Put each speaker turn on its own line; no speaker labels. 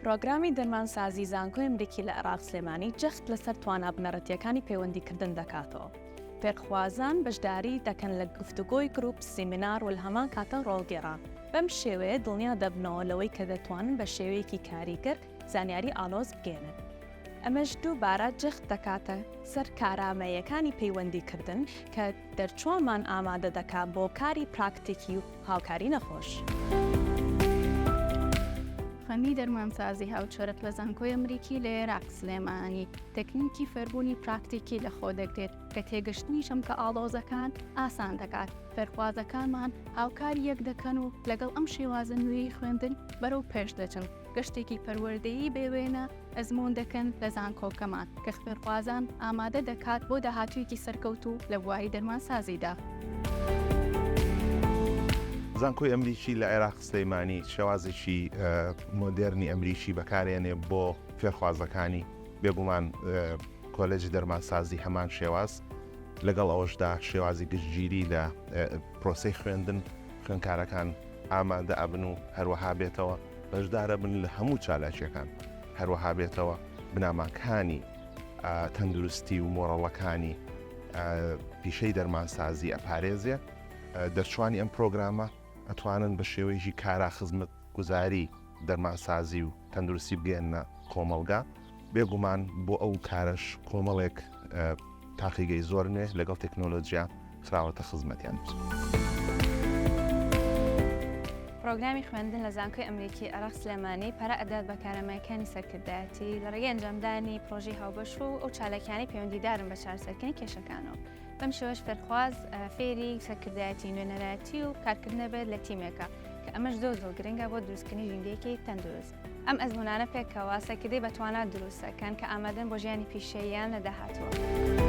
پرۆگرامی دەرمانسازی زانکۆی ئەمریکی لە عێراق سلێمانی جەخت لەسەر توانا بنەڕەتییەکانی پەیوەندیکردن دەکاتەوە. فێرخوازان بەشداری دەکەن لە گفتوگۆی گروپ، سیمینار و لە هەمان کاتدا ڕۆڵگێڕان. بەم شێوەیە دڵنیا دەبنەوە لەوەی کە دەتوانن بە شێوەیەکی کاریگەر زانیاری ئاڵۆز بگەیەنن. ئەمەش دووبارە جەخت دەکاتە سەر کارامەییەکانی پەیوەندیکردن کە دەرچووانمان ئامادە دەکات بۆ کاری پراکتیکی و هاوکاری نەخۆش.
خوێندنی دەرمانسازی هاوچەرخ لە زانکۆی ئەمریکی لە ئێراق، سلێمانی، تەکنیکی فێربوونی پراکتیکی لەخۆدەگرێت کە تێگەشتنی چەمکە ئاڵۆزەکان ئاسان دەکات. فێرخوازەکانمان هاوکاری یەک دەکەن و لەگەڵ ئەم شێوازە نوێیەی خوێندن بەرەو پێش دەچن. گەشتێکی پەروەردەیی بێ وێنە ئەزموون دەکەن لە زانکۆکەمان کە فێرخوازان ئامادە دەکات بۆ داهاتوویەکی سەرکەوتوو لە بواری دەرمانسازیدا.
زانکۆی ئەمریکی لە عێراق سلەیمانی شێوازێکی مۆدێرنی ئەمریکی بەکارێنێ بۆ فێرخوازەکانی، بێگومان کۆلێجی دەرمانسازی هەمان شێواز، لەگەڵ ئەوەشدا شێوازی گشتگیری لە پرۆسەی خوێندن خوێندکارەکان ئامادە ئەبن و هەروەها بێتەوە بەشدارەبن لە هەموو چالاکیەکان، هەروەها بێتەوە بناماکانی تەندروستی و مۆڕەڵەکانی پیشەی دەرمانسازی ئەپارێزێ. دەرچوانی ئەم پرۆگرامە ئەتوانن بە شێوەیەکی کارا خزمەتگوزاری دەرمانسازی و تەندروستی بگەیەننە کۆمەڵگا. بێگومان بۆ ئەو کارەش کۆمەڵێک تاقیگەی زۆر نوێ لەگەڵ تەکنۆلۆجیا خراوەتە خزمەتیان.
پرۆگرامی خوێندن لە زانکۆی ئەمریکی عێراق سلێمانی پەرە ئەدات بە کاراماییەکانی سەرکردایەتی لە ڕێگەی ئەنجامدانی پرۆژەی هاوبەش و ئەو چالاکیانەی پەیوەندیدارن بە چارەسەرکردنی کێشەکانەوە. بەم شێوەش فێرخواز فێری سەرکردایەتی، نوێنەرایەتی و کارکردن دەبێت لە تیمێکا، کە ئەمەش زۆر زۆر گرنگە بۆ دروستکردنی ژینگەیەکی تەندروست. ئەم ئەزموونانە پێکەوە سەرکردەی بەتوانا دروست دەکەن کە ئامادەن بۆ ژیانی پیشەییان لە داهاتووە.